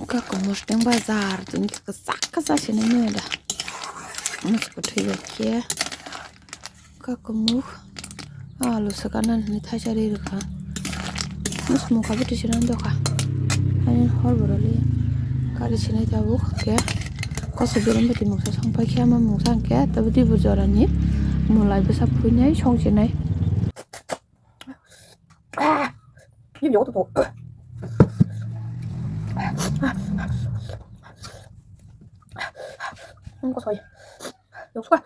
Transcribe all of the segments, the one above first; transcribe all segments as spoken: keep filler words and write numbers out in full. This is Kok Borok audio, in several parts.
Kakumuk teng bazar tong khe kwchak kwchak se nai nai da. Muchuk thwi bai khe kakumuk alu swkang nani hinwi thaisa ri rwkha. Muchuk mukha bwtwi se nai dokha. Ani hor bwrwi li kari se nai tabuk khe koso birom bwtwi mungsa song pai khe ama mungsa hwnkhe tabuk dibur jorani mulai bwsa phuinai song se nai. Ah, ini dia otot. Ang kosoi. Yang suka.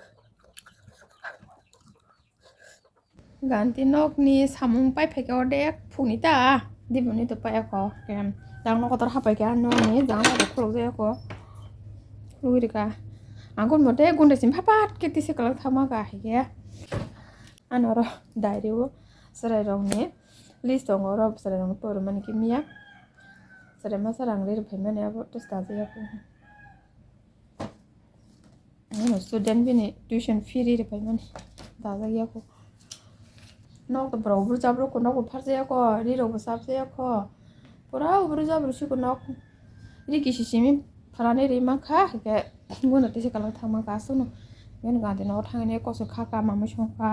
Ganti nokni samung pai phaikhe odek phungni ta. Diboni to pai ako. Kem. Jang no kotor hapai khe ano ni jang no khulok jai ako. Lugui rika. Angkon mote gunde sim phapat khe tise kalang thama ka hai khe. Ano oro diary o chwrairokni list tongo, oro chwrairokni pormani khe miya. Chwrai masa rang rwi rwphaimani abo tei dajak ya kho. Ano student bini tuition fee rwi rwphaimani dajak ya kho. Nok to borok bwrwi chabrwk kho, nok bo pharjak ya kho, ri rok bo chapjak ya kho. Pura bwrwi chabrwk si kho nok. Ri kisi simi phalani ri mankha, hwnkhe bono tisa kalang thangma kha aswkno. Bini ganti nogo thangwi kosoi kha, kha mamwi songkha.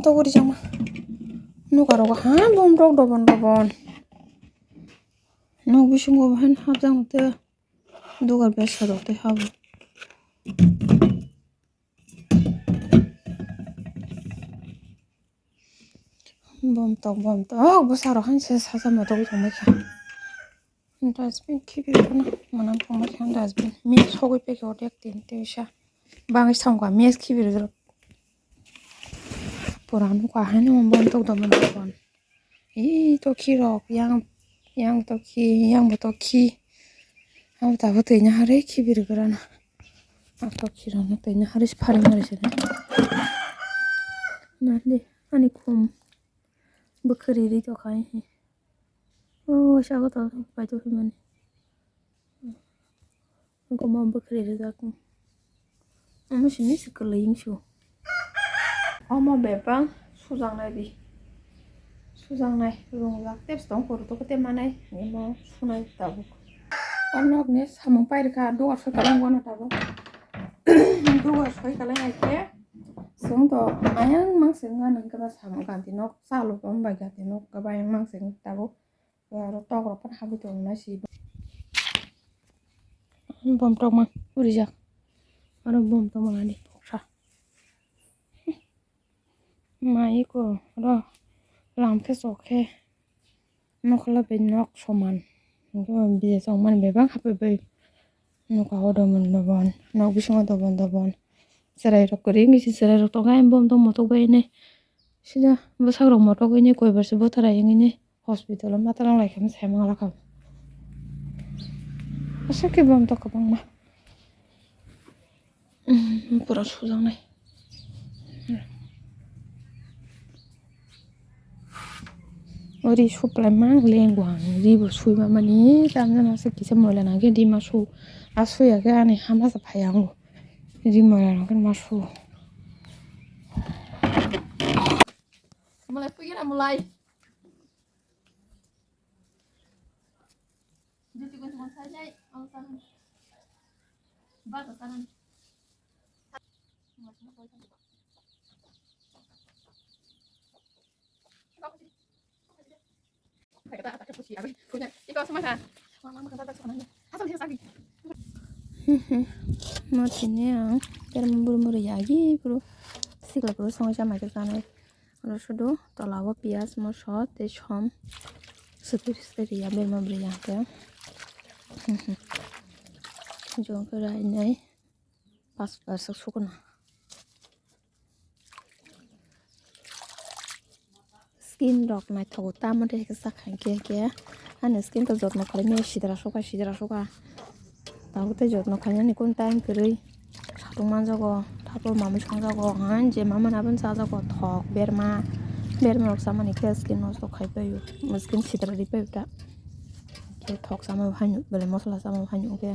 Togori jama. Nukarok ha bom rok dobon dobon. Nok bisingo bahan hapjak te. Dugar besa rok tei habo. Bom tok, bom tok. Oh, bwsa rok han se sacha motok tongbai kha. Dustbin khibi rok no mwnang tongbai kha dustbin. Mes sogwi pekhe odek tin tei sa. Bangwi samkha mes khibi rok. Pura nukha haino bom tok dobon dobon. Ee, tokhi rok, yang, yang tokhi, yang bo tokhi. Abo tabuk twi nahari khibir grana. A tokhi rok no twi nahari phari mari sini. Nandi, ani khum. Bwkhwrwi ri tokha, ee. O, sago to, pai tokhi mani. Goma bwkhwrwi rijak. Omo simi se kwlwi wngsu. Omo bebak sujaknai di. Sujaknai rungjak tei tong kuru toko tei manai. Imo sunai tabuk. O nokni samung pairikha dugar soi kwlai wngkha tabuk. Dugar soi kwlai hai khe. Chwng to ayang mang se wngkha nang khe samung ganti nok chalu tong bai ganti nok kwbang mang se wngkha tabuk. Aro tok rok phano habwi tongo na si. Bom tokma purijak. Aro bom tokma nani boksa. Mai ko ro lam khe sok khe nokla bai nok soman. Hwnkhe bijai tongmani bebak hapbai bai noka o dobon dobon, nok bisingo dobon dobon. Chwrai rok kwrwi wngwi se chwrai rok tongo, ayang bom tokma tok bai nai. Sida bwsak rok motok wngwi koi bar se bwthara wngwi nai. Hospital o mata rok lai khe sai mangla kha. Aswk khe bom tok kwbangma. Umm, pura sujaknai. O ri suplai mang lengwang, ri bo sui ma mani, tamjani aswk kisa moila nang khe ri ma su, a suya khe ani hama sa phai ango. Ri moila nang khe ma su. Mulai pui gana mulai. Mo tini ang termo buru buru yagi buru sikla buru songwi chamai khe chanai. Oro sudu tola o piyaj moso tei som sutwi sutwi riya berma bwrwi yang khe. Jong khe rainai pas aswk sukuna. Skin rok naithogo tamo de khe sakha khe khe ani skin khe jotno khlaimani sidra sukha sidra sukha. Tabuk tei jotno khainani kun time kwrwi satung manjago, tabuk mamwi songjago, han je mamani aboni chajago, thok berma, berma rok chamani khe skin nosto khai paio, skin sidra ri paio ta. Khe thok chamai haino belai mosola chamai haino khe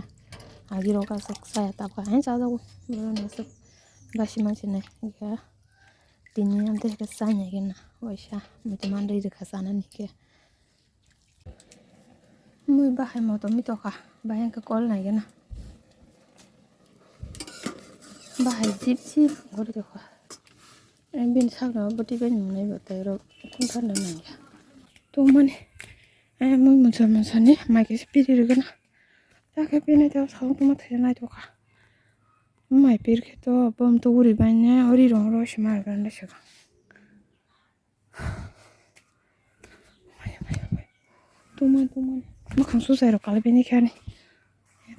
agi rok aswk chaya tabukha, haino chajago, boroni aswk basi mansinai khe tini amtwi khe chainai khe na waisa muitu manrwi rwkha chanani khe. Mui bahai motom mi tokha, bahai hwnkhe kol nai gana. Bahai jip jip gori tokha. Bini sakno bwtwi bai nungnai bo tei oro kung thanda nangya. Tongmani, eh, mui monsa monsani mai khe piri rwgana. Takhe pini tei sabuk tongma thai nai tokha. Mai pir khe to bom to uri bai ne ori rong ro sima rwgana saka. Tongmani, tongmani. Mwkhang suchai rok kalai bini khe ani.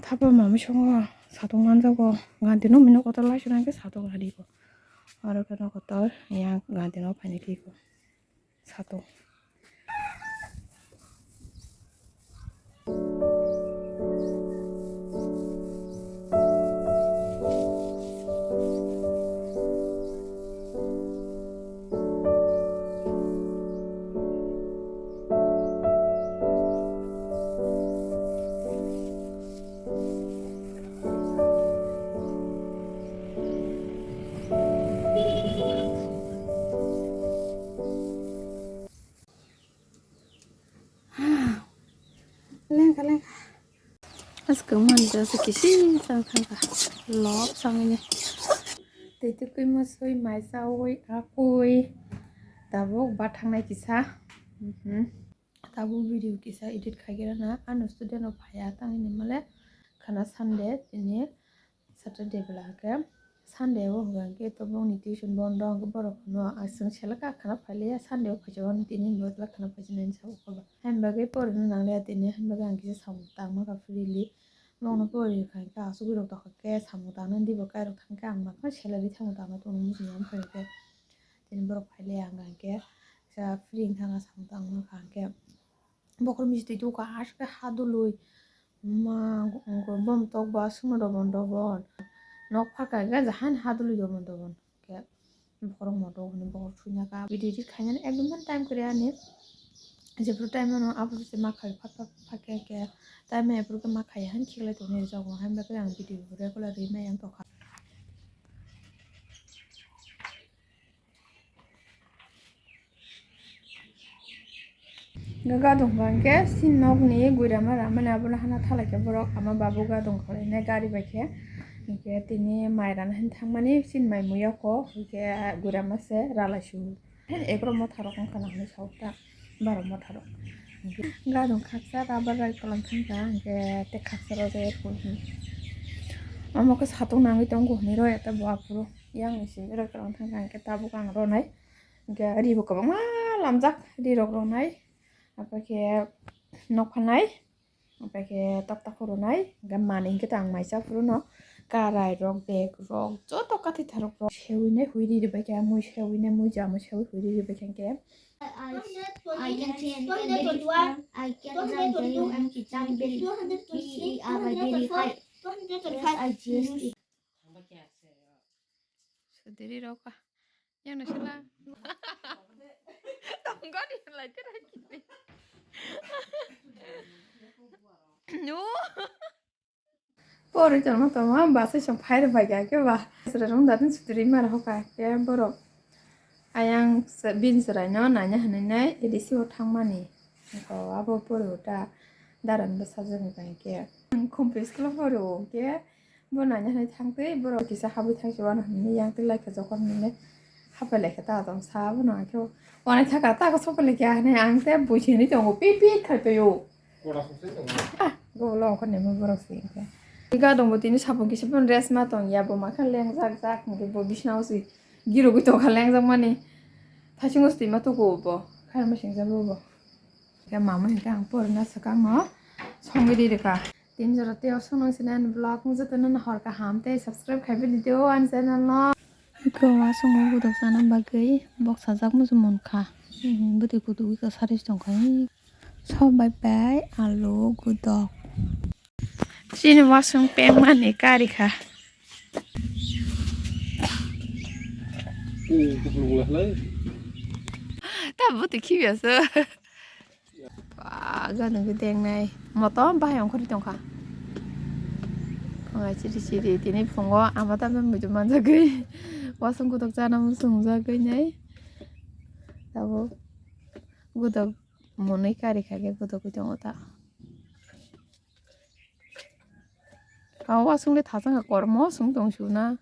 Thapa mamwi songo satung manjago. Ganti no mino kotor lai suna khe satung radi ko. Aro khe no kotor yang ganti no phaini kiko. Satung. Lengkha lengkha. Aswk manja se kisi chang thangkha. Lop sangwi. Tei tei kwi mosoi mai chawi akwi. Tabuk ba thangnai kisa. Mhm. Tabuk video kisa edit khaigera na. Ano student rok phaiya tangwi ni male khana Sunday tini. Saturday bela hake Sunday o hwnkha hwnkhe to bongni tuition bondo hwnkhe borok no aswk seleka khana phailiya Sunday o phaisa hwn tini bwsla khana phaisa nai sa ukho ba. Hain bagwi porina nangliya tini hain bagwi ang kisa samung tangma kha freely. Bongno pori rwkha hwnkhe asugwi rok tokha khe samung tangna di bo kairok thangkhe ang ma khe salary samung tangna tongno muchungya wngkha hwnkhe tini borok phailiya ang hwnkhe kisa free wngkha samung tangma kha hwnkhe. Bokhor misti twi tongkha, aswk khe ha dului. Ma, bom tok ba, sumno dobon dobon. Nok phaka khe jahan ha dului dobon dobon. Khe bokhorok moto hwnwi bokhorok thwina kha. Video edit khainani ekdom time kwrwi ani. Jephru time mano, aphuru se ma khai, phat phat phat khe, khe time aphuru khe ma khai han khiklai tongni rijak, o hai bagwi ang video regular rwi maya wng tongkha. Gadong bangke sin nokni guirama ramani abono hana thalai khe borok ama babu gadong khwlainai gari bai khe. Hinkhe tini mai rana hin thangmani sin mai muya kho hinkhe guirama se ralai su. Hen ekrok motha rok wngkha na hinwi saukha borok motha rok. Gadong khaksa rubber rai kolom thangkha hinkhe tei khaksa rojak ya kho hin. Omo khe satung nangwi tongo hinwi rw ya ta bo aphuru. Yang ni simi roi kwrwng thang kha, hwnkhe tabuk ang ronai. Hwnkhe ri bo kwbangma lamjak, ri rok ronai. Aphai khe nok phanai, aphai khe tokta kho ronai. Hwnkhe manwi hwnkhe to ang maisa phuru no karai rok, bag rok, joto kathi tharok rok sewi nai hui ri bai khe, mui sewi nai, mui jamo sewi hui ri bai khe hwnkhe. I, I can tell you, I can tell you, I can tell you, I'm Kicham Beri. B E R Y Beri. Hi. Yes, I G S T. Sudiri rok. Yang na sila. Tonggo di lai te rai kini. No. Pori tongma tongma basa song phai rw bai ga ke ba. Sura rung da din sudiri mar hoka ke borok. Ayang se-, bin serai no nanya hinwi nai A D C o thangmani. Ko abo pori uta. Daran bwsajwk ni bai khe. Ang khumpi school o poro khe bo naina hinwi thang twi borok kisa habwi thang se uanw hinwi yang twi lai kha jokhon hinwi hapai lai kha ta tong sa bo nang khe uanai thaka ta khe sopai lai kha hinwi ang tei bui se hinwi tongo pi pi khai paio. Ah, go long khon nemo borok se khe. Ga dong bo tini sapung kisa pun rest ma tong ya bo ma kha leng jak jak hinwi bo bisna o se girogwi tong kha leng jak mani. Thasing o se twi ma tuku bo khai ma sing jak bo bo. Khe mama hinkhe ang porina swkang no songwi ri rwkha. Tini jora tei o sonong sinani vlog wng jotono no hor kaham tei subscribe khai bai di o ani channel no. Iko wasung o gudok chana bagwi bok sajak muchung munkha. Bwtwi kutuk iko sari tongkha. Sobai bai alu gudok. Chini wasung pengmani karikha. Ta bwtwi khibiaso. Ba, ganwi dengnai. Motom bahai ongkhorwi tongkha. Tongnai chiri chiri. Tini phungo ama tamjani muitu manjagwi. Wasung kutuk chana muchung jagwi nai. Tabuk gudok monwi karikha khe gudokwi tongo ta. Aw, wasung le thachang kha, kormo sung tong suna.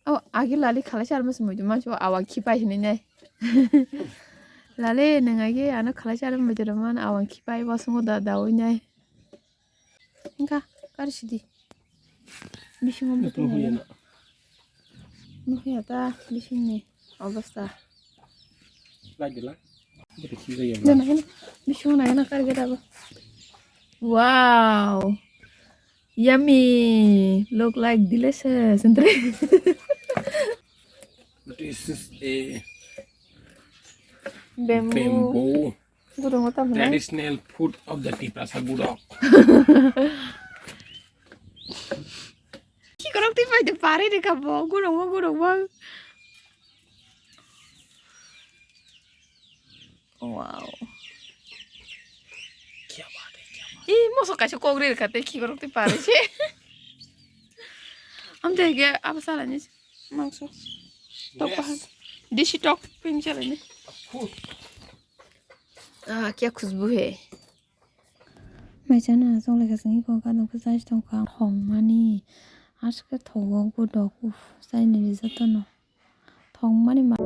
Aw, agi lali khalai charma se muitu mansu awang khipai hinwi nai. Lali, nwng agi ano khalai charma muitu rwman awang khipai wasungo da dawi nai. Wngkha, kari sidi. Bisingo buting nukhuya nai. Nukhuya ta bisingni obostha. Lagi la. Buti khibaya. Jana hino bisingo nai na kari gada ba. Wow. Yummy. Look like delicious. Entre. This is a bamboo. Bamboo. Gurung o tamo nai. Traditional food of the Tiprasa gudok. Khikorok twi pai de pari de kha bo, gurung o, gurung o. Wow. Ih, moso kaisa kok ri rwkha tei khikorok twi pari se. Amtwi hwnkhe abo salani mangso. Tok bahan. Desi tok ping salani. Ah, kya khushbu hai. Mai chana chok lai kha chwng iko gadok khe chai tong kha. Thongmani. Aske thogo gudok. Uff, chai nini jotono. Thongmani ma.